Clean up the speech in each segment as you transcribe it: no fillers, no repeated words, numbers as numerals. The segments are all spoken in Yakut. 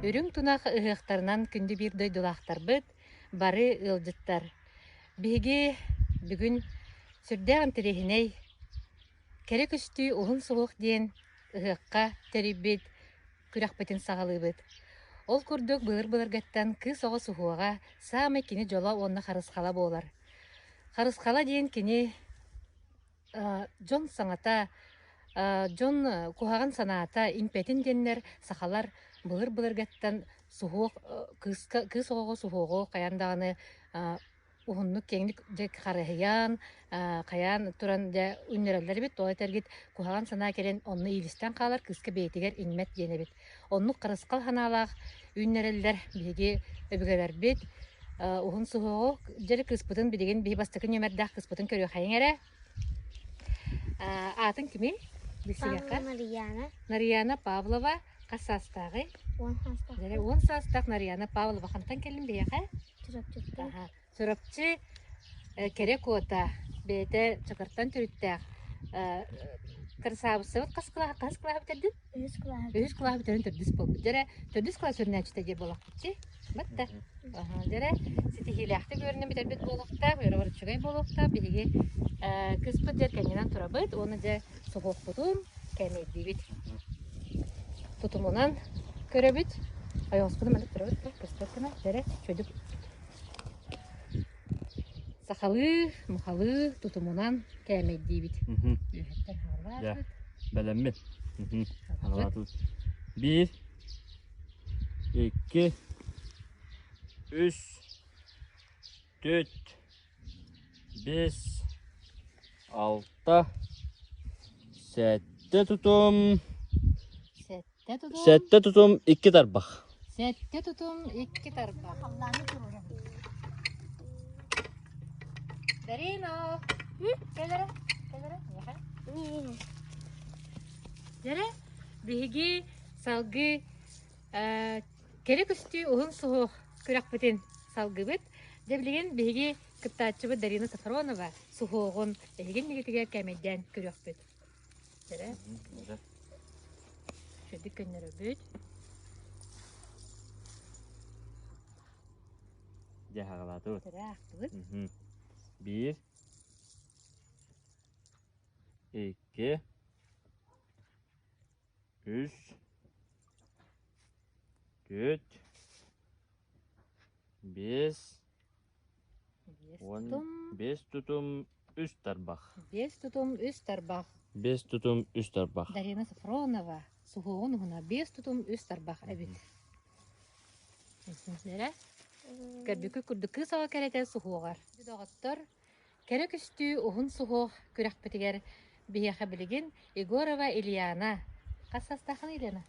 Үрүҥ тунах ыһыахтарынан күндү биир дойдулаахтарбыт, бары ыалдьыттар. Биһиги бүгүн сүрдээх интэриэһинэй Кэрэ көстүү уһун суһуох диэн ыһыахха тэрийбит күрэхпитин саҕалыыбыт. Ол курдук былыр-былыргыттан кыыс оҕо суһуоҕа саамай кини дьоло уонна харысхала буолар. Харысхала диэн кини дьон саҥата, дьон куһаҕан санаата иҥпэтин диэннэр сахалар былыр-былыргыттан суһуох кыыска кыыс оҕоҕо суһуоҕу хайаан даҕаны уһуннук киэҥник дьэ харыһыйан, хайаан туран дьэ үннэрэллэр эбит. Тоҕо этэргит куһаҕан санаа кэлэн онно иилистэн хаалар, кыыска бэйэтигэр иҥмэт диэн эбит. Оннук харысхал санаалаах үүннэрэллэр биһиги өбүгэлэрбит. Уһун суһуоҕу дьэ кыыспытын билигин биһи бастакы нүөмэрдээх кыыспытын көрүөххэйиҥ эрэ. Аатын кимий? Билсиэххэ. Нарияна. Нарияна Павлова хас саастааҕый? Уон саастаах. Дьэ, уон саастаах Нарияна Павлова хантан кэллин биһиэхэ? Чурапчыттан. Аха. Чурапчы кэрэ куота бэйэтэ Чакыртан төрүттээх кырасаабыссабыт хас кылааһы хас кылааһы бүтэрдин? Үһүс кылааһы. Үһүс кылааһы бүтэрэн төрдүс буолбут. Дьэрэ төрдүс кылаас үөрэнээччитэ диир буолахпытчы. Батта. Дьэрэ ситиһиилээхтик үөрэнэн бүтэрбит буолуохтаах, үөрэҕэр үчүгэй буолуохтаах. Биһиги кыыспыт дьэ кэннинэн турабыт уонна дьэ суһуохпутун кээмэйдиибит. Тутумунан көрөбүт. Ойоҕоспутун маннык турабыт да көстөр гына дьэрэ чөдүк сахалыы, мухалыы тутумунан кээмэйдиибит. Үөһэттэн хаалаабыт. Бэлэммит. Биир, икки, үс, түөрт, биэс, алта, сэттэ тутум. Сэттэ тутум. Сэттэ тутум икки тарбах. Сэттэ тутум икки тарбах. Халлааны туруорабыт. Дарина! Кэл эрэ, кэл эрэ, миэхэ. Дьэрэ, биһиги салгыы кэрэ көстүү уһун суһуох күрэхпитин салгыбыт. Дьэ билигин биһиги кыттааччыбыт Дарина Софронова суһуоҕун эһигин мигитигэр кээмэйдээн көрүөхпүт. Дьэрэ. Үчүгэйдик көннөрөбүт. Дьэ хаҕалаатыбыт. Дьэрэ аахтыбыт. Биир, икки, үс, түөрт, биэс, Биэс уон тутум. биэс тутум үс тарбах. Биэс тутум үс тарбах. Биэс тутум үс тарбах. Дарина Софронова суһуоҕун уһуна биэс тутум үс тарбах эбит. Эрэ көрбүккүт курдук кыыс оҕо кэрэтэ суһуоҕар. Доҕоттор, Кэрэ көстүү уһун суһуох күрэхпитигэр биһиэхэ билигин Егорова Ильяна. Хас саастааххын Елена?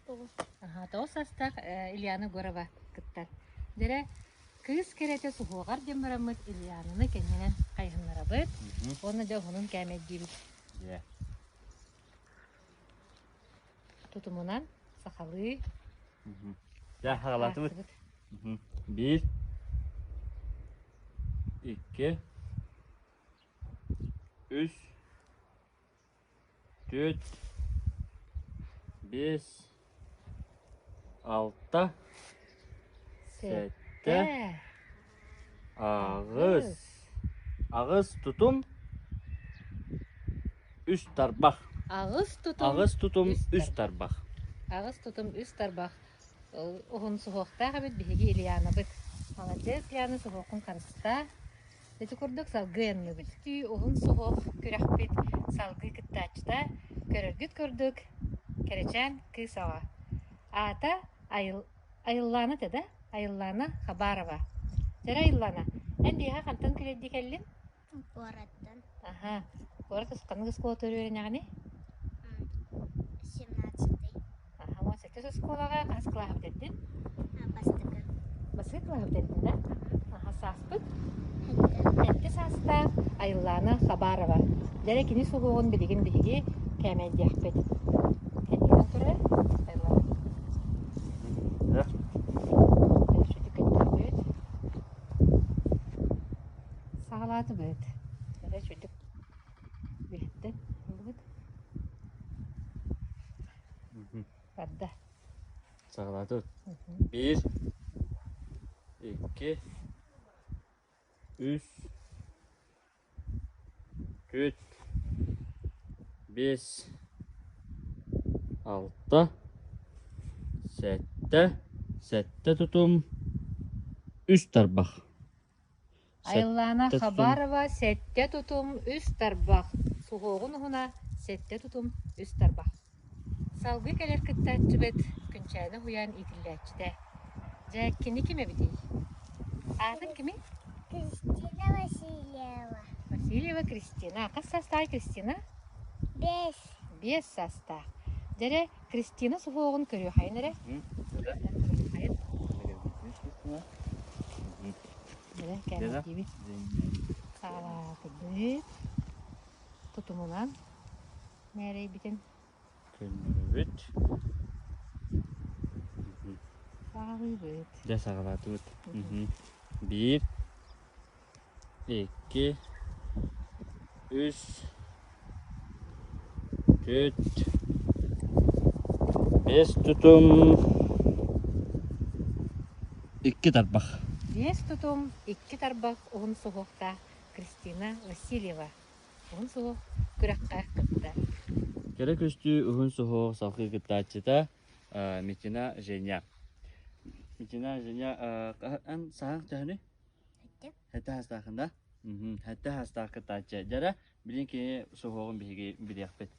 Тоҕус. Аха, тоҕус саастаах Ильяна Егорова кыттар. Дьэрэ, кыыс кэрэтэ суһуоҕар диэн бараммыт Ильянаны кэннинэн хайыһыннарабыт уонна дьэ уһунун кээмэйдиибит. Дьэ. Тутумунан сахалыы Дьэ, хаҕалаатыбыт. Биир, икки, үс, түөрт, биэс, алта, сэттэ, аҕыс. Аҕыс тутум, үс тарбах. Аҕыс тутум, Аҕыс тутум, үс тарбах. Аҕыс тутум, үс тарбах. Уһун суһуохтаах эбит биһиги Ильянабыт. Маладьыас Ильяна суһуоххун харыстаа. Ити курдук салгыы анныбыт. Түү уһун суһуох күрэхпит салгыы кыттааччыта көрөргүт курдук кэрэчээн кыыс оҕо. Аата Айыл Айыллаана этэ да? Айыллаана Хабарова. Дьэрэ Айыллаана, эн биһиэхэ хантан күлэрдии кэллиҥ? Куораттан. Аха. Куорат ханнык оскуолатыгар үөрэнэҕиний? Семнадцатый. Аха, уон сэттис оскуолаҕа хас кылааһы бүтэрдин? Бастакы. Бастакы кылааһы бүтэрдин да? Аха, сааспыт? Сэттэ саастаах Айыллаана Хабарова. Дьэрэ кини суһуоҕун билигин биһиги кээмэйдиэхпит. Кэннигинэн турар Айыллаана. Сүтүк көннөрбүт. Саҕалаатыбыт. Эрэ үчүгдүк бүһэттэн ыллыбыт. Барда. Саҕалаатыбыт. Биир, икки, үс, түөрт, биэс, алта, сэттэ, сэттэ тутум, үс тарбах. Айыллаана Сэттэ тутум. Хабарова сэттэ тутум үс тарбах, суһуоҕун уһуна сэттэ тутум үс тарбах. Салгыы кэлэр кыттааччыбыт Күнчээнэ уһуйаан иитиллээччитэ. Дьэ, кини ким эбитий? Аатыҥ кимий? Кристина Васильева. Васильева Кристина. Хас саастаах Кристина? Бэс. Биэс саастаах. Дьэрэ, Кристина суһуоҕун көрүөхайын эрэ. Көрүөхайын. Дьэрэ, кээмэйдиибит. Саҕалаатыбыт. Тутумунан мээрэйбитин Көннөрөбүт. Саҕалыыбыт. Дьэ саҕалаатыбыт. Биир, икки, үс, түөрт, биэс тутум, икки тарбах. Биэс тутум, икки тарбах уһун суһуохтаах Кристина Васильева. Уһун суһуох күрэххэ кытта. Кэрэ көстүү уһун суһуох салгыы кыттааччыта Митина Женя. Митина Женя эн саһаҥ төһөнүй? Сэттэ. Сэттэ саастааххын да? Сэттэ саастаах кыттааччы. Дьэрэ, билин кини суһуоҕун биһиги билиэхпит.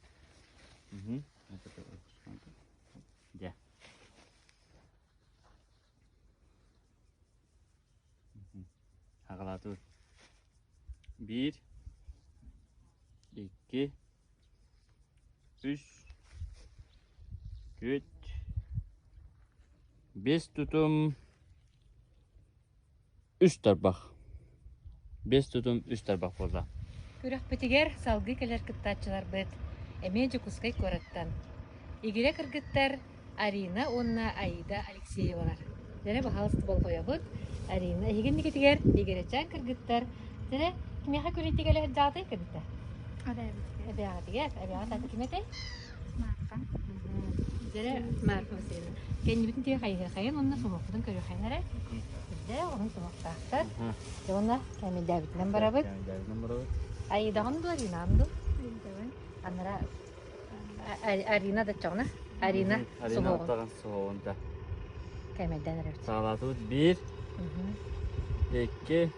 Дьэ. Аҕалаатыбыт. Биир, икки, үс, түөрт, биэс тутум, үс тарбах. Биэс тутум, үс тарбах буолла. Күрэхпитигэр салгыы кэлэр кыттааччыларбыт эмиэ Дьокуускай куораттан. Игирэ кыргыттар Арина уонна Аида Алексеевалар. Дьэрэ баһаалыста болҕойобут. Арина эһиги инникитигэр игирэчээн кыргыттар дьэрэ кимиэхэ күрүйтигэ сылдьаҕытый кыргыттар? Эбээбитигэр. Эбээҕитигэр. Эбээҕит аты ким этэй? Марфа. Дьэрэ Марфа Васильевна. Кэннибитин тиэ хайыһыахайын уонна суһуохпутун көрүөхайын эрэ. Дьэ, уһун суһуохтаахтар. Дьэ уонна кэмэйдээбитинэн барабыт. Кэмэйдээбитинэн барабыт. Аидаҕын дуо, Аринаҕын дуо? Аидаҕын. Анара Арина да чоҕуна. Арина Арина оттоҕун суһуоҕун да. Кэмэйдээн эрэбит. Саҕалаатыбыт биир, икки,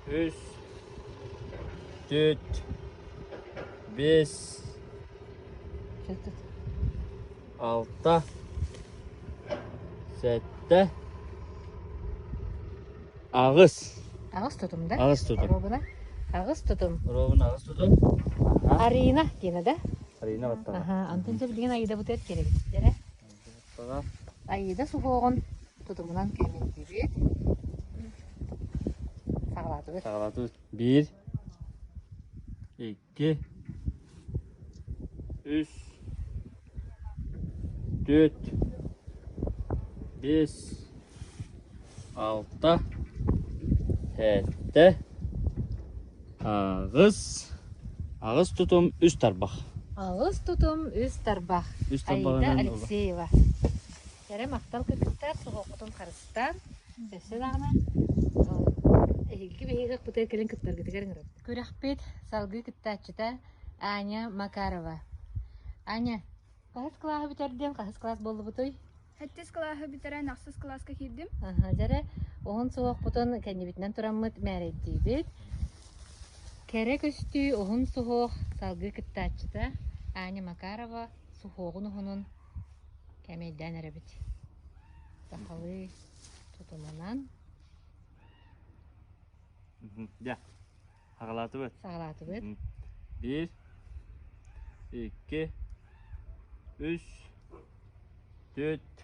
үс, түөрт, биэс, алта, сэттэ, аҕыс. Аҕыс тутум да? Аҕыс тутум. Оруобуна? Аҕыс тутум. Оруобуна аҕыс тутум. Арина диэнэ да? Арина баттаҕа. Аха, онтон дьэ билигин Аида бутуйар керебит. Дьэрэ. Аида суһуоҕун тутумунан кэмэлдьибит. Саҕалаатыбыт. Саҕалаатыбыт. Биир, икки, үс, түөрт, биэс, алта, сэттэ, аҕыс, аҕыс тутум, үс тарбах. Аҕыс тутум, үс тарбах. Үс Аида тарбаҕынан Алексеева. Кэрэ махтал кыргыттар суһуоххутун харыстаан, өссө даҕаны эһиги биһиги ыһыахпытыгар кэлэн кыттаргытыгар ыҥырабыт. Күрэхпит салгыы кыттааччыта Аня Макарова. Аня, хаһыс кылааһы бүтэрдиҥ, хаһыс кылаас буоллубутуй? Сэттис кылааһы бүтэрэн ахсыс кылааска киирдим. Аһа, дьэрэ, уһун суһуохпутун кэннибитинэн тураммыт мээрэйдиибит. Кэрэ көстүү уһун суһуох салгыы кыттааччыта Аня Макарова суһуоҕун уһунун кэмэйдээн эрэбит. Сахалыы тутумунан Дьэ, саҕалаатыбыт. Саҕалаатыбыт. Биир, икки, үс, түөрт,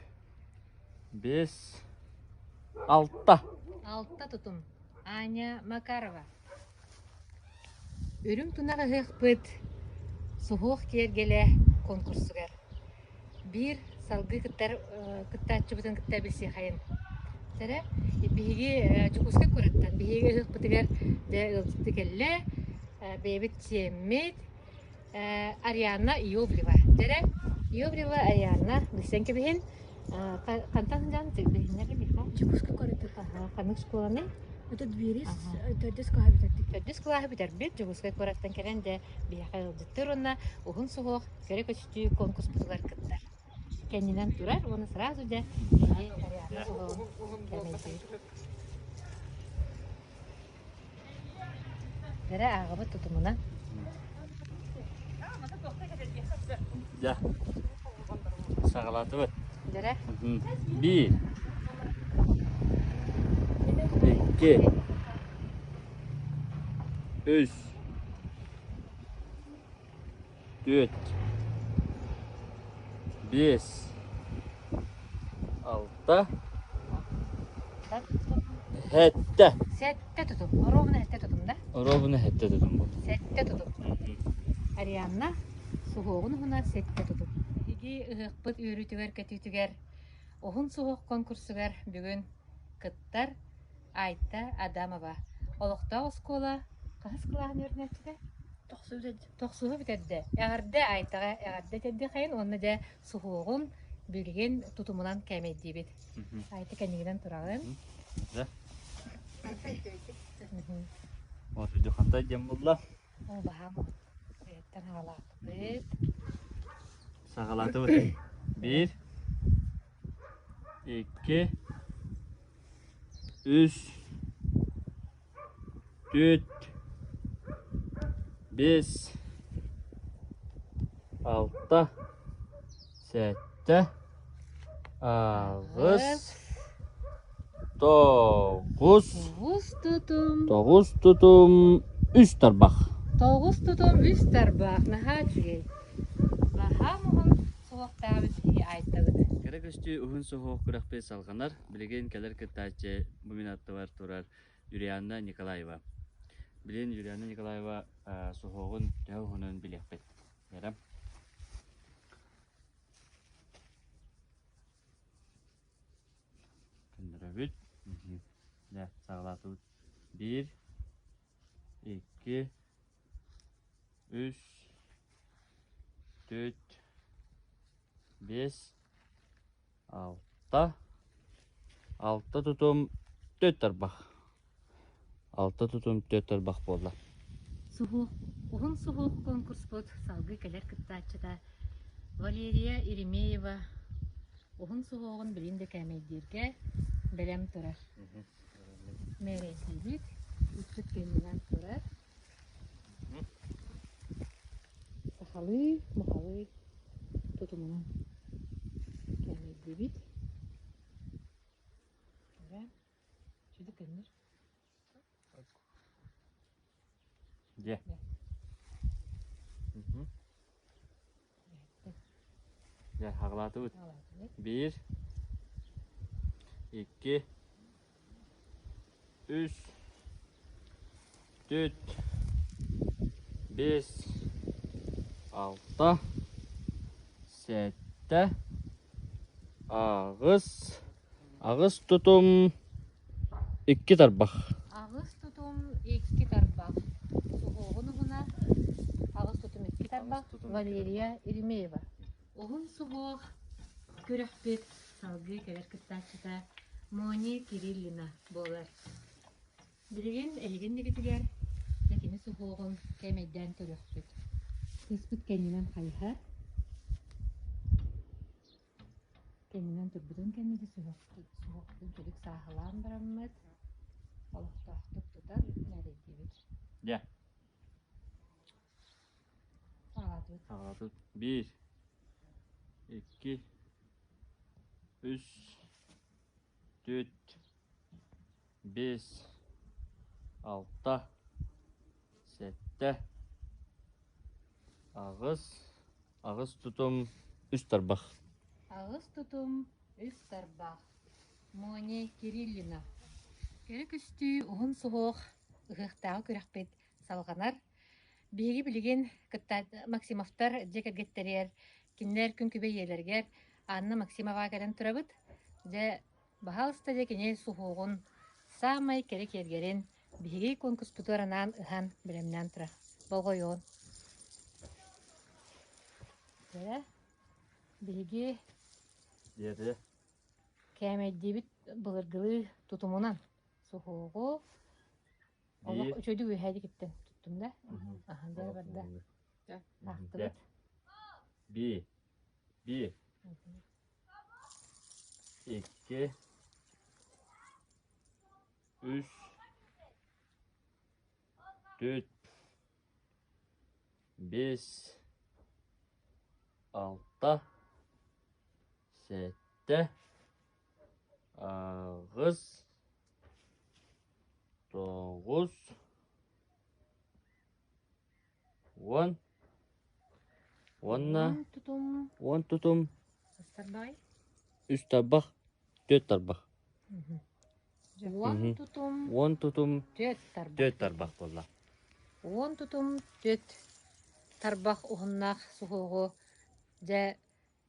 биэс, алта. Алта тутум. Аня Макарова. Үрүҥ тунах ыһыахпыт суһуох киэргэлэ конкурсугар биир салгыы кыттар кыттааччыбытын кытта билсиэхэйин. Сэрэ, биһиги Дьокуускай куораттан биһиги ыһыахпытыгар дьэ ыалдьытты кэллэ. Бэйэбит сиэммит Арианна Иовлева. Дьэрэ. Иоврила Арианна билсэн кэбиһин. Хантан сылдьан билиһиннэр миэхэ? Дьокуускай куораты. Ханнык школаны? Это Тбилис, төрдүс кылааһы бүтэрдик. Төрдүс кылааһы бүтэрбит, Дьокуускай куораттан кэлэн дьэ биһиэхэ ыалдьыттыыр уонна уһун суһуох кэрэ көстүү конкурспутугар кыттар. Кэннинэн турар уонна сразу дьэ кини Арианна суһуоҕун кэмэйдиир. Эрэ ааҕабыт тутумунан. Дьэ, саҕалаатыбыт. Дьэрэ. Биир, икки, үс, түөрт, биэс, алта, сэттэ. Сэттэ тутум. Оруобуна сэттэ тутум да? Оруобуна сэттэ тутум буолла. Сэттэ тутум. Арианна суһуоҕун уһуна сэттэ тутум. Биһиги ыһыахпыт үөрүүтүгэр-көтүүтүгэр уһун суһуох конкурсугар бүгүн кыттар Айта Адамова. Олохтоох оскуола хаһыс кылааһын үөрэнээччитэ? Тохсуһу бүтэрдэ. Эҕэрдэ Айтаҕа эҕэрдэ этэрдиэхэйин уонна дьэ суһуоҕун билигин тутумунан кээмэйдиибит. Айта кэннигинэн тураҕын. Дьэ. Вот хантай диэн булла. Ол баһаам бэйэттэн хаалаатыбыт. Саҕалаатыбыт. Биир, икки, үс, Түөрт, биэс, алта, сэттэ, аҕыс, тоҕус, Тоҕус тутум. Тоҕус тутум үс тарбах. Тоҕус тутум үс тарбах. Наһаа үчүгэй. Наһаа муһун суһуохтаабыт киһи айтабыт. Кэрэ көстүү уһун суһуох күрэхпит салҕанар. Билигин кэлэр кыттааччы бу мин аттыбар турар Юлианна Николаева. Билигин Юлианна Николаева суһуоҕун төһө уһунун билиэхпит. Ярам. Көннөрөбүт. Дьэ, саҕалаатыбыт. Биир, икки, үс, түөрт, биэс, Алта. Алта тутум түөрт тарбах. Алта тутум түөрт тарбах буолла. Суһуох, уһун суһуох конкурспут салгыы кэлэр кыттааччыта Валерия Еремеева уһун суһуоҕун билин да кээмэйдииргэ бэлэм турар. Мээрэйдиибит, үппүт кэннинэн турар. Сахалыы, махалыы тутумунан кээмэйдиибит. Эрэ, чуду көннөр. Дьэ. Дьэ, хаҕылаатыбыт. Биир, икки, үс, түөрт, биэс, алта, сэттэ, аҕыс, аҕыс тутум, икки тарбах. Аҕыс тутум, икки тарбах. Суһуоҕун уһуна аҕыс тутум икки тарбах. Валерия Еремеева. Уһун суһуох күрэхпит салгыы кэлэр кыттааччыта Мони Кириллина буолар. Билигин эһигин дигитигэр дьэ кини суһуоҕун кэмэйдээн көрүөхпүт. Кыыспыт кэннинэн хайыһар. Кэннинэн турбутун кэннэ дьэ суһуохпутун чөлүк сааһылаан бараммыт олохтоохтук тутан мээрэйдиибит. Дьэ. Саҕалаатыбыт. Саҕалаатыбыт. Биир, икки, үс, түөрт, биэс, алта, сэттэ, аҕыс, аҕыс тутум, үс тарбах. Аҕыс тутум, үс тарбах. Моня Кириллина. Кэрэ көстүү уһун суһуох ыһыахтааҕы күрэхпит салҕанар. Биһиги билигин кытта Максимовтар дьиэ кэргэттэригэр, кинилэр күн күбэй ийэлэригэр Анна Максимоваҕа кэлэн турабыт. Дьэ, баһаалыста дьэ кини суһуоҕун саамай кэрэ киэргэлин биһиги конкурспутугар анаан ыһан бэлэмнээн турар. Болҕойуоҕун. Дьэ. Биһиги Диэти. кээмэйдиибит былыргылыы тутумунан суһуоҕу олох Биир. үчүгэйдик үөһээдик иттэн туттум да. Аһан дьэ барда. Аахтыбыт. Биир. Биир. Икки. Үс. Түөрт. Биэс. Алта. Сэттэ. Аҕыс. Тоҕус. Уон. Уонна Уон тутум. Уон тутум. Тарбаҕай? Үс тарбах, түөрт тарбах. Уон тутум. Уон тутум. Түөрт тарбах. Түөрт тарбах буолла. Уон тутум түөрт тарбах уһуннаах суһуоҕу дьэ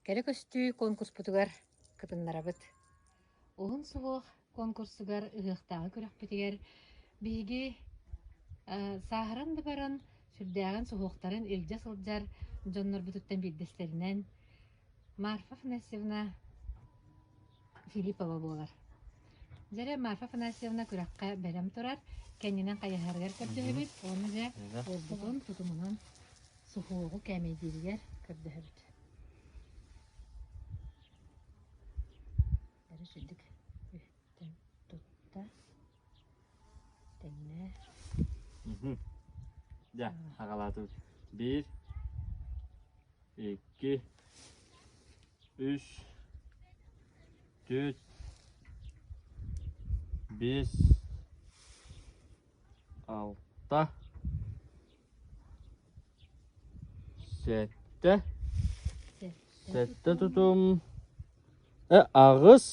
кэрэ көстүү конкурспутугар кытыннарабыт. Уһун суһуох конкурсугар ыһыахтааҕы күрэхпитигэр биһиги сааһыран да баран сүрдээҕин суһуохтарын илдьэ сылдьар дьоннорбутуттан биирдэстэринэн Марфа Афанасьевна Филиппова буолар. Дьэрэ Марфа Афанасьевна күрэххэ бэлэм турар, кэннинэн хайыһарыгар көрдөһөбүт, уонна дьэ уолбутун тутумунан суһуоҕу кээмэйдииригэр көрдөһөбүт. Бары сүрдүк үһүттэн тутта, тэҥнээ. Дьэ, аҕалаатыбыт. Биир, икки, үс, түөрт, биэс, алта, сэттэ, сэттэ тутум, э, аҕыс,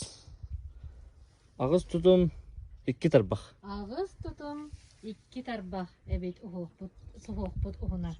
аҕыс тутум, икки тарбах. Аҕыс тутум, икки тарбах эбит уһуохпут, суһуохпут уһуна.